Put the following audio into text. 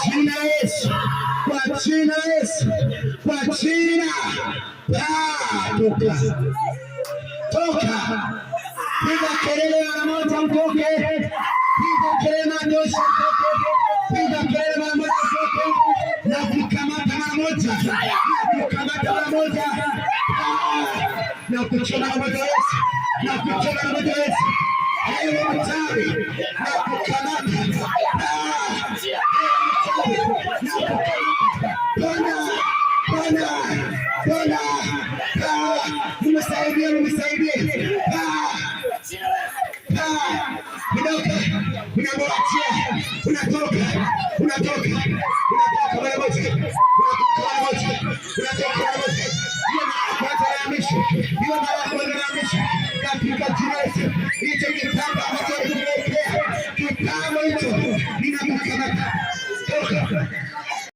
jina la Yesu, kwa jina la Yesu, kwa jina. Ah, toka, toka. Piga kelele mara moja mtoke. Piga kelele mara moja mtoke. Piga kelele mara moja mtoke. Na kukamata mara moja. Na kukamata mara moja. Ah, na kuchoma na moto Yesu. Na kuchoma na moto Yesu. Ewe mchawi, na kukamata. Ah, ewe mchawi, na kukamata. Bwana, Bwana, Bwana. Ah, mnisaidie, mnisaidie. Ah, ah, unamwachia, unatoka, unatoka.